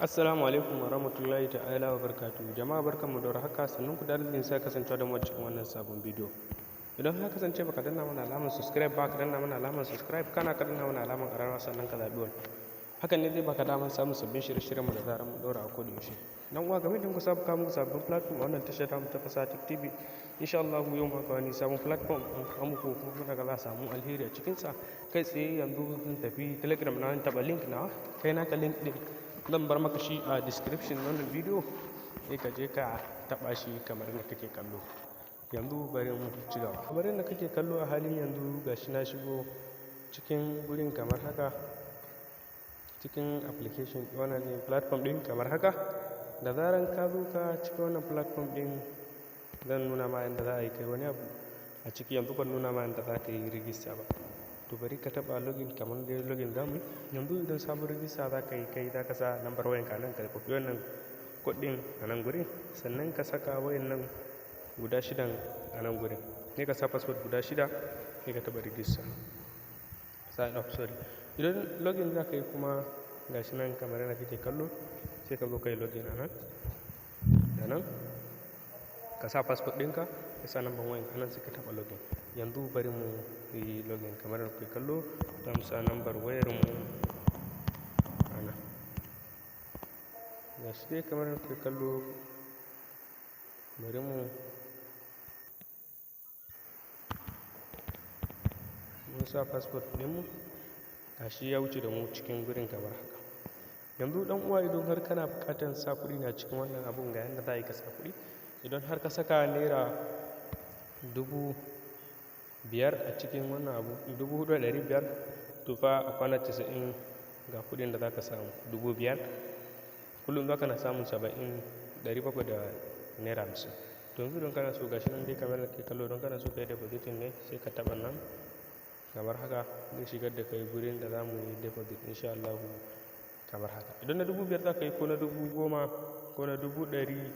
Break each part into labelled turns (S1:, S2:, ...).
S1: Assalamu alaikum wa rahmatullahi ta'ala wa barakatuhu. Jama'a, barkanmu da warhaka, sannun ku da arzikin sa kasancewa da mu a cikin wannan sabon bidiyo. Idan ka kasance baka danna mana alamar subscribe ba, ka danna mana alamar subscribe, kana ka danna mana alamar ƙararrawa, sannan ka zaɓi wani. Hakan ne zai baka damar samun sabbin shirye-shiryenmu da zarar mun ɗora a koda yaushe. Dan uwa, game da muka saba kawo muku sabbin platform a wannan tashar tamu ta Fasaha Tech TV, insha Allah yau ma ga wani sabon platform mun kawo muku, kuma muna ga za a samu alheri a cikinsa. Kai tsaye yanzu zan tafi Telegram na, taɓa link na, kai naka link ɗin zan bar maka shi a description na wannan bidiyo, sai ka je ka taɓa shi kamar yadda kake kallo. Yanzu bari mu ci gaba. Kamar yadda kake kallo, a halin yanzu gashi na shigo cikin gurin kamar haka, cikin application wannan ne, platform ɗin kamar haka. Da zaran ka zo ka cikin wannan platform ɗin, zan nuna ma yadda za a yi kai wani abu a ciki. Yanzu ban nuna ma yadda za ka yi rijista ba. To, bari ka taɓa login, kamar dai login za mu yi. Yanzu idan sabon rijista za ka yi, kai za ka sa lambar wayanka nan, ka copy wannan code ɗin a nan gurin, sannan ka saka wayannan guda shidan a nan gurin, sai ka sa password guda shida, sai ka taɓa register, sign up, sorry. Idan login za ka yi kuma, gashi nan kamar yadda kake kallo, sai ka zo ka yi login a nan da nan, ka sa password ɗinka, ka sa lambar wayanka nan, sai ka taɓa login. Yanzu bari mu yi login. Kamar yadda kuke kallo, za mu sa lambar wayar mu a nan. Gashi dai kamar yadda kuke kallo, bari mu mun sa password ɗinmu, gashi ya wuce da mu cikin gurin kamar haka. Yanzu ɗan uwa, idan har kana buƙatar sa kuɗi na cikin wannan abun, ga yanda za a yi ka sa kuɗi. Idan har ka saka ₦5,000 a cikin wannan abu, 4,500, to fa a kwana 90 ga kuɗin da za ka samu, 5,000. Kullum za ka na samun 70, ₦750. To, yanzu idan kana so, gashi nan dai kamar da kake kallo, idan kana so ka yi depositing ne, sai ka taɓa nan kamar haka, zai shigar da kai gurin da za mu yi deposit insha Allahu kamar haka. Idan na 5,000 za ka yi, ko na 10,000, ko na 100,000,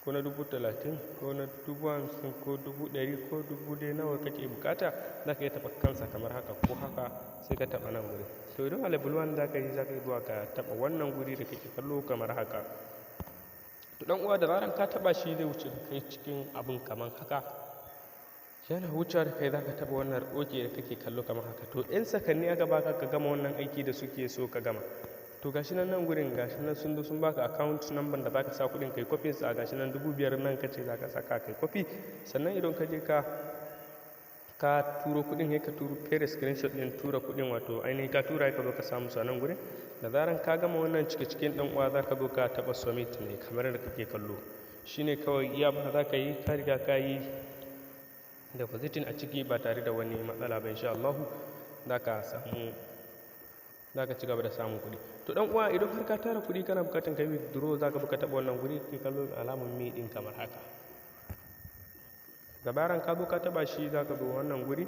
S1: ko na 30,000, ko na 50,000, ko 100,000, ko dubu dai nawa kake bukata, za ka iya taɓa kansa kamar haka ko haka, sai ka taɓa nan gurin. To, idan a level 1 za ka yi, za ka yi zuwa ka taɓa wannan guri da kake kallo kamar haka. To ɗan uwa, da zaran ka taɓa shi, zai wuce da kai cikin abun kamar haka. Yana wucewa da kai, za ka taɓa wannan OK da kake kallo kamar haka. To, 'yan sakanni aka baka ka gama wannan aiki da suke so ka gama. To, gashi nan, nan gurin gashi nan sun zo sun baka account number da zaka sa kuɗin, kai copy sa. Gashi nan, 5,000 nan kace zaka saka, kai copy. Sannan idan ka je ka turo kuɗin, sai ka turo fere screenshot ɗin tura kuɗin, wato ainihin ka tura, ka zo ka samu su a nan gurin. Da zaran ka gama wannan cike cikin, ɗan uwa, zaka zo ka taɓa submit ne kamar yadda kake kallo. Shine kawai iya abin da zaka yi, ka riga ka yi depositing a ciki ba tare da wani matsala ba. Insha Allahu zaka samu, za ka ci gaba da samun kuɗi. To ɗan uwa, idan har ka tara kuɗi kana buƙatar ka yi withdraw, za ka bi ka taɓa wannan guri ke kallo alamun me ɗin kamar haka. Da zaran ka zo ka taɓa shi, za ka zo wannan guri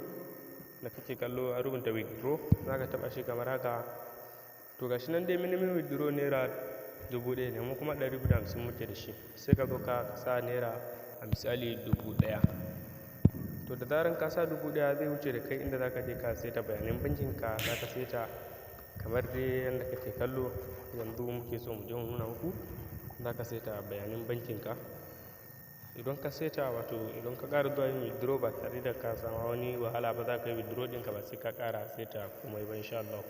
S1: da kake kallo a rubuta withdraw, za ka taɓa shi kamar haka. To, gashi nan dai, minimum withdraw ₦1,000 ne, mu kuma 250 muke da shi. Sai ka zo ka sa naira, a misali 1,000. To, da zaran ka sa 1,000, zai wuce da kai inda za ka je ka saita bayanan bankin ka. Za ka saita kamar dai yadda kake kallo. Yanzu muke so mu je mu nuna muku. Za ka saita bayanan bankin ka. Idan ka saita, wato idan ka ƙara zuwa yin withdraw, ba tare da ka samu wani wahala ba, za ka yi withdraw ɗinka, ba sai ka ƙara saita komai ba insha Allah.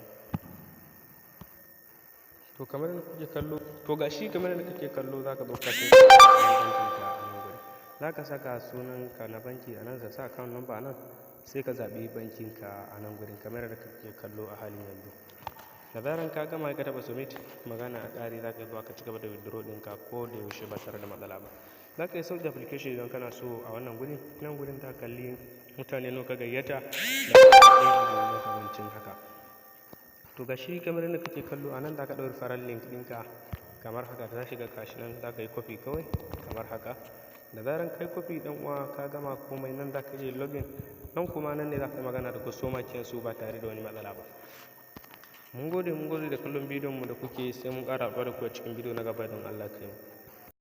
S1: To, kamar yadda kuke kallo, to gashi kamar yadda kake kallo, za ka zo ka saita bayanan bankin ka a nan gurin. Za ka saka sunanka na banki a nan, ka sa account number a nan, sai ka zaɓi bankin ka a nan gurin kamar yadda kake kallo a halin yanzu. Da zaran ka gama, ka taɓa submit, magana a ƙare. Za ka zuwa ka ci gaba da withdraw ɗinka ko da yaushe ba tare da matsala ba. Za ka iya sauke application idan kana so a wannan gurin. Nan gurin ta kalli mutane nawa ka gayyata da ɗaya abu makamancin haka. To, gashi kamar yadda kake kallo, a nan za ka ɗau referral link ɗinka kamar haka. Ta shiga, gashi nan, za ka yi copy kawai kamar haka. Da zaran kai copy, ɗan uwa, ka gama komai. Nan za ka iya login, nan kuma nan ne za ka yi magana da customer care su ba tare da wani matsala ba. Mun gode, mun gode da kallon bidiyon mu da kuke. Sai mun ƙara haɗuwa da ku a cikin bidiyo na gaba don Allah kai mu.